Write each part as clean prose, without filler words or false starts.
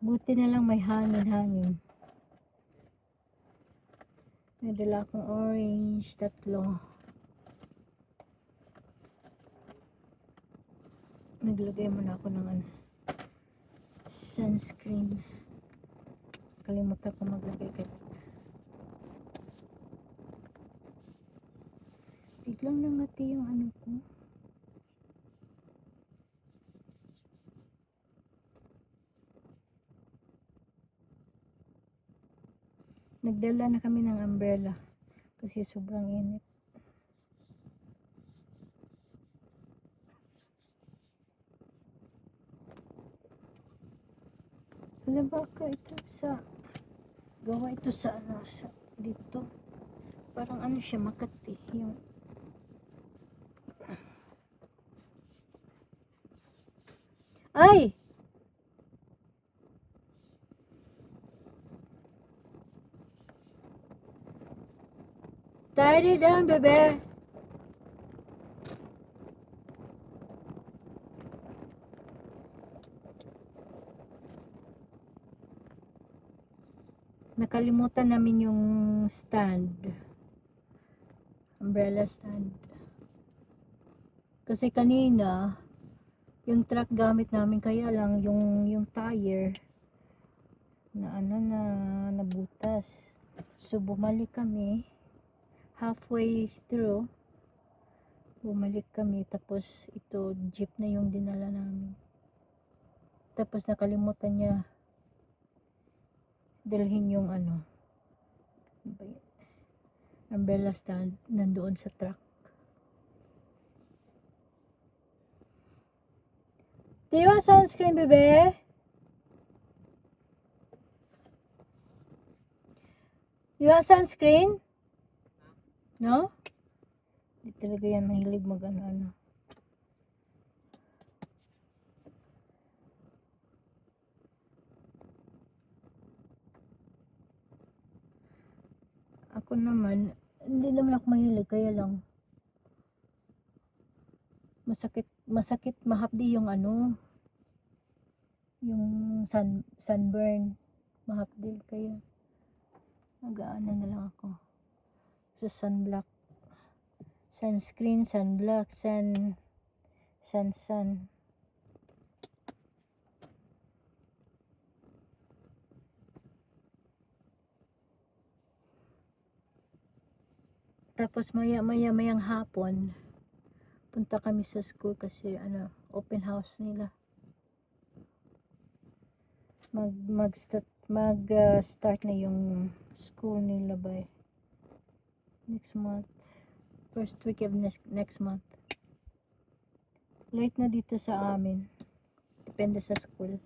Buti na lang may hangin. May dala akong orange, 3. Naglagay muna ako ng sunscreen. Kalimutan ko maglagay kanina. Biglang nangati yung ko. Nagdala na kami ng umbrella kasi sobrang init. Ano ba ka ito sa gawa ito sa sa dito? Parang siya Makati yung ay! Tidy down, bebe! Nakalimutan namin yung stand. Umbrella stand. Kasi kanina, yung truck gamit namin, kaya lang yung tire na nabutas. So bumalik kami. Halfway through, bumalik kami. Tapos ito, jeep na yung dinala namin. Tapos nakalimutan niya dalhin yung umbrella stand nandoon sa truck. Do you want sunscreen, bebe? You want sunscreen? No? Di talaga yan mahilig mag ano. Ako naman, hindi naman ako mahilig, kaya lang masakit mahapdi yung yung sunburn, mahapdi, kaya mag-aano na lang ako sa sunblock, sunscreen, sunblock, sun. Tapos mayang hapon punta kami sa school kasi open house nila. Start na yung school nila by next month, first week of next month. Late na dito sa amin, depende sa school.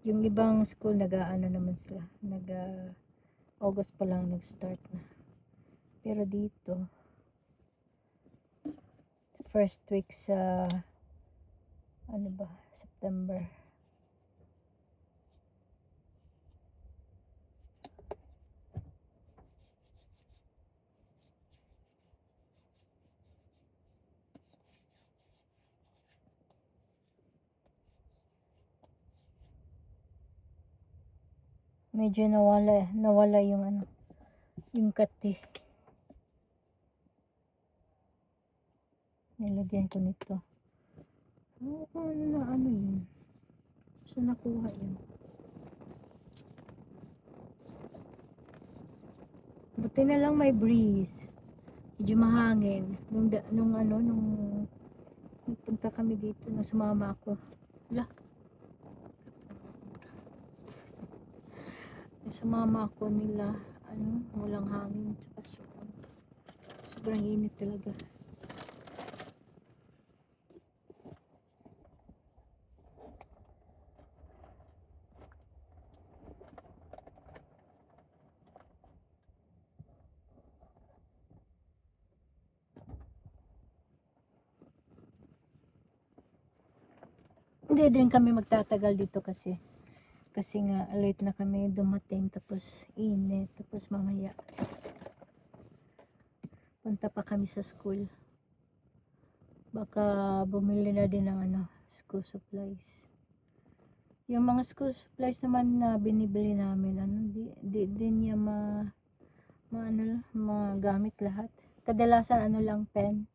Yung ibang school naman sila, August pa lang nag-start na, pero dito first week sa September. Medyo nawala yung yung kati. Nilagyan ko nito. Yun? Saan nakuha yun? Buti na lang may breeze. Medyo mahangin. Nung nagpunta kami dito, nung sumama ako. Sumama ako nila, walang hangin, tsaka sobrang init talaga. Hindi din kami magtatagal dito kasi nga late na kami dumating, tapos init, tapos mamaya punta pa kami sa school, baka bumili na din ng school supplies. Yung mga school supplies naman na binibili namin, ano, di niya ano, magamit lahat. Kadalasan ano lang, pens,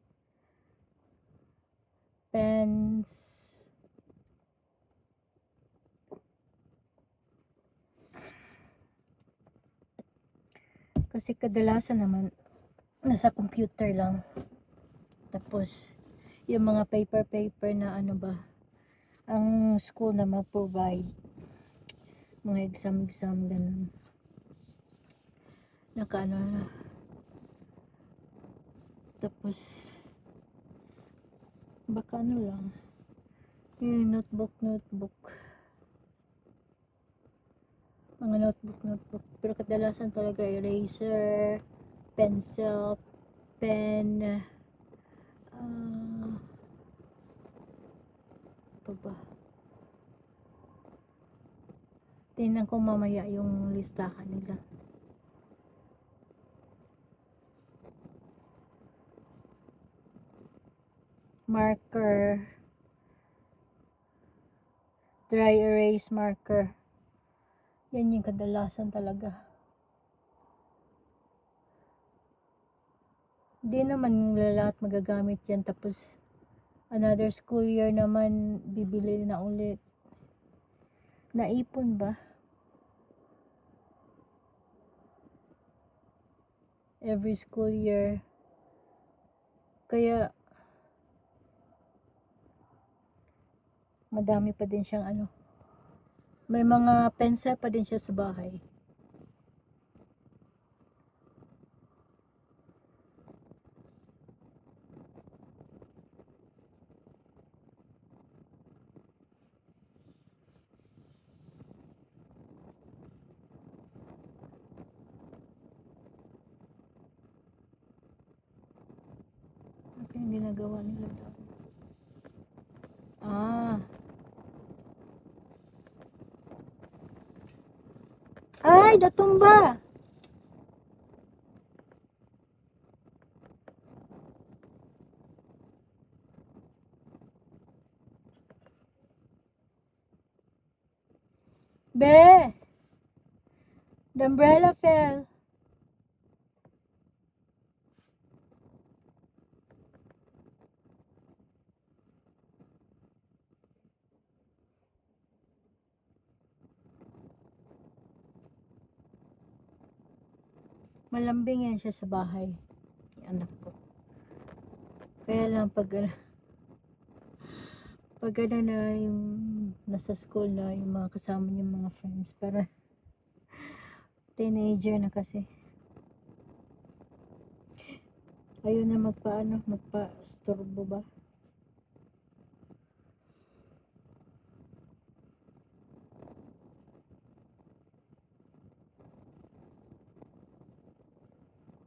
kasi kadalasan naman nasa computer lang. Tapos yung mga paper na ano ba ang school na mag-provide, mga exam ganun, nakaano na. Tapos baka ano lang, yung notebook, mga notebook, pero kadalasan talaga eraser, pencil, pen, pa ba, tingnan ko mamaya yung listahan nila. Marker, dry erase marker, yan yung kadalasan talaga. Di naman lahat magagamit yan, tapos another school year naman bibili na ulit. Naipon ba? Every school year. Kaya madami pa din siyang ano. May mga pencil pa din siya sa bahay. Okay, yung ginagawa nila doon. Ay, natumba! Be! The umbrella fell. Malambing yan siya sa bahay. Yung anak ko. Kaya lang pag ano na yung nasa school na yung mga kasama niyang mga friends, para teenager na kasi. Ayun na magpa-storbo ba?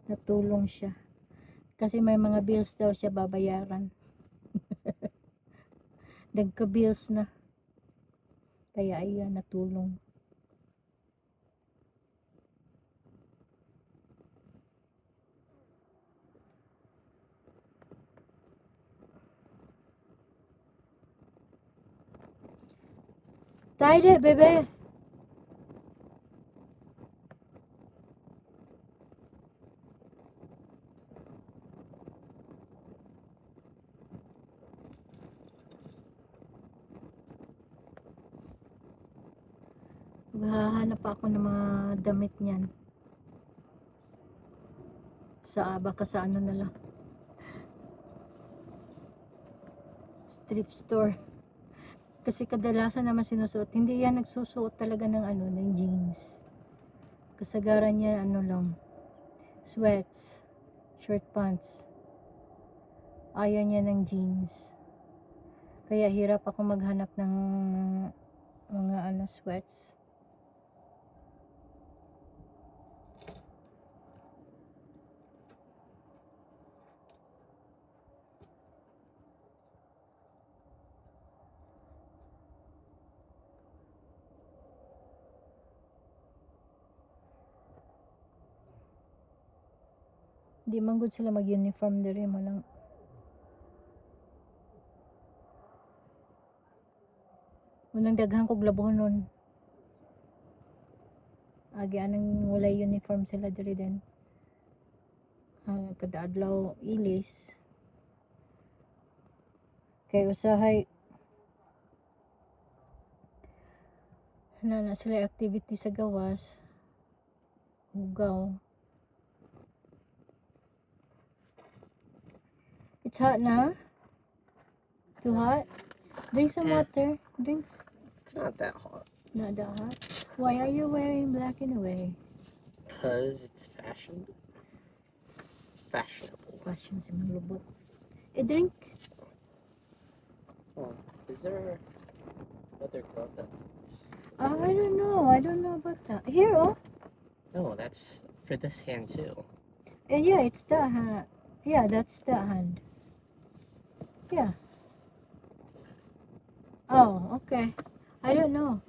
Natulong siya. Kasi may mga bills daw siya babayaran. Nagka-bills na. Kaya ayan, natulong. Tayo bebe. Maghahanap ako ng mga damit niyan. Baka sa ano na lang. Thrift store. Kasi kadalasan naman sinusuot. Hindi yan nagsusuot talaga ng ano, ng jeans. Kasagaran niya ano lang, sweats, short pants. Ayaw niya ng jeans. Kaya hirap ako maghanap ng mga ano, sweats. Di man good sila mag-uniform diri mo lang. Unang daghan kog labonon. Agi anang walay uniform sila diri din. Kada adlaw ilis. Kay usahay na sila activity sa gawas. Hugaw. It's hot na? Too hot? Drink some water. Drinks. It's not that hot. Not that hot. Why are you wearing black anyway? Because it's fashionable. Fashion si mga lubot. Drink. Oh, is there another glove that's... I don't know. I don't know about that. Here, oh. No, that's for this hand too. Yeah, it's that hand. Yeah, that's that hand. Yeah. Oh, okay. I don't know.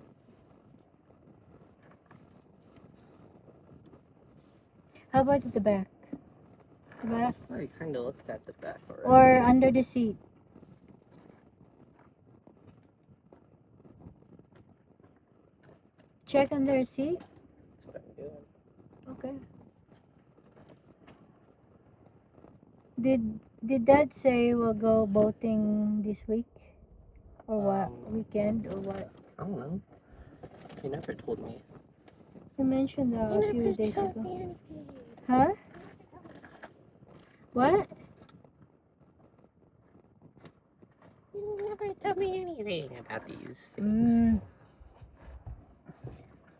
How about at the back? The back? I already kind of looked at the back already. Or under the seat? Check under the seat? That's what I'm doing. Okay. Did Dad say we'll go boating this week? Or what? Weekend or what? I don't know. You never told me. You mentioned that a few days ago. Me Huh? What? You never tell me anything about these things.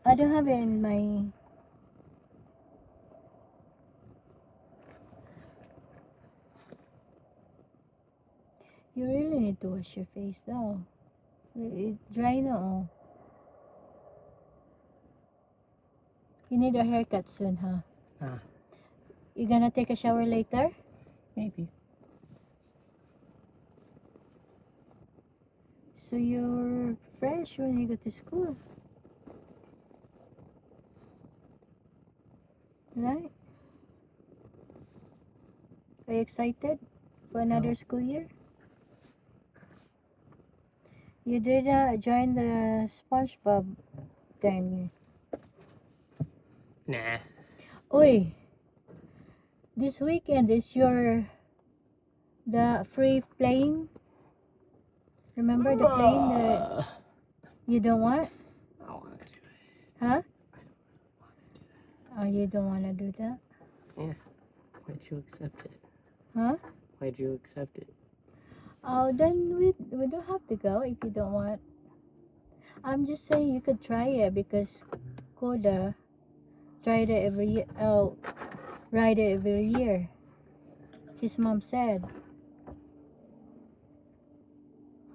I don't have it in my... You really need to wash your face though. It's dry now. You need a haircut soon, huh? You gonna take a shower later? Maybe. So you're fresh when you go to school. Right? Are you excited for another school year? You did join the SpongeBob thing. Nah. Oi, this weekend is the free plane. Remember the plane that you don't want? I don't want to do it. Huh? Oh, you don't want to do that? Yeah. Why'd you accept it? Huh? Why'd you accept it? Oh, then we don't have to go if you don't want. I'm just saying you could try it because Koda tried it every year. Oh, ride it every year. His mom said.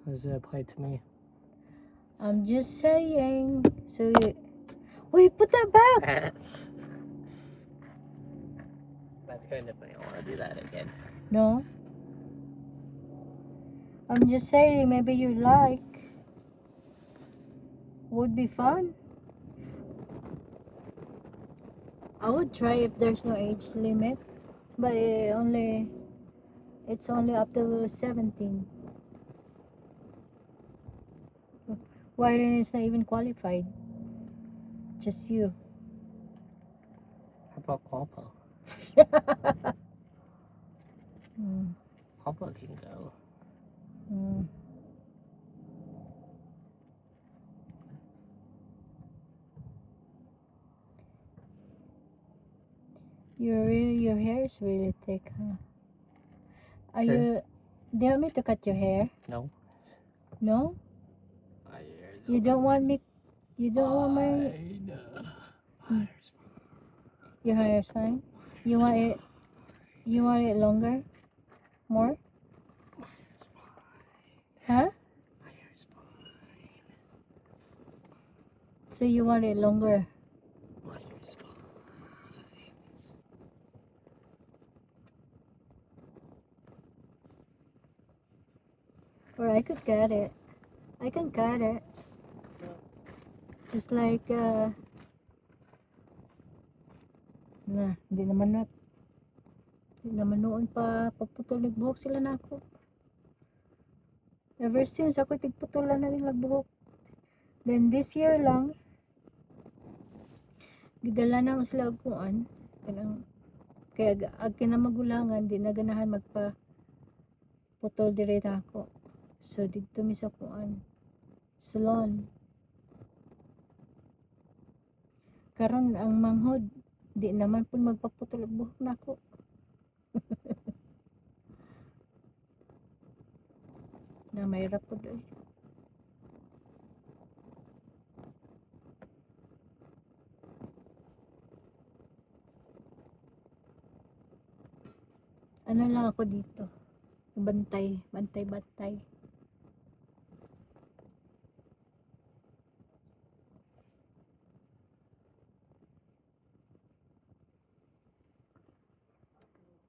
How does that apply to me? I'm just saying. So, wait, put that back. That's kind of funny. I want to do that again. No. I'm just saying maybe you like. Would be fun. I would try if there's no age limit, but it's only up to 17. Wyron is not even qualified. Just you. How about Papa? Papa can go. Your hair is really thick, huh? Do you want me to cut your hair? No. No? You don't want my your hair is fine? You want it longer? More? Huh? So you want it longer? Or I could cut it. I can cut it. Just like, hindi naman noon pa paputol nagbuhok sila na ako. Ever since ako tigputulan na nilang buhok. Then this year lang, gidala na mo sila og kuan. Kaya ag kinamagulangan, di na ganahan magpa putol dire na ako. So dito mi sa kuan, salon. Karon ang manghod, di naman po magpaputol og buhok nako. Na may rapod oy. Ano lang ako dito, bantay.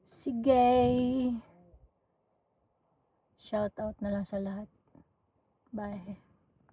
Sige. Shout out na lang sa lahat. Bye.